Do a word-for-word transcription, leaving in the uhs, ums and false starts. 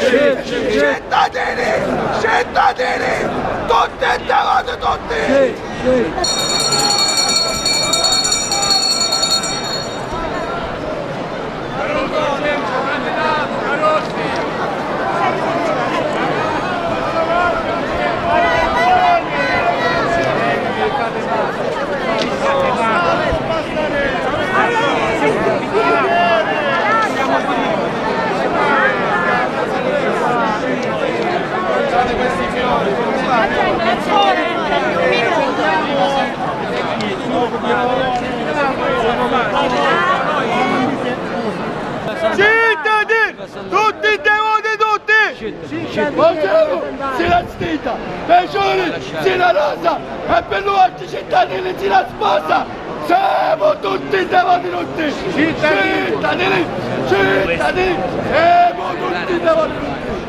Cittadini! Cittadini! Tutti devoti, tutti! Cittadini! Tutti devoti, tutti! Buongiorno, si la stita! Peggiori, si la rosa! E per noi altri cittadini si la sposa! Siamo tutti devoti, tutti! Cittadini! Cittadini! Cittadini! Siamo tutti devoti, tutti!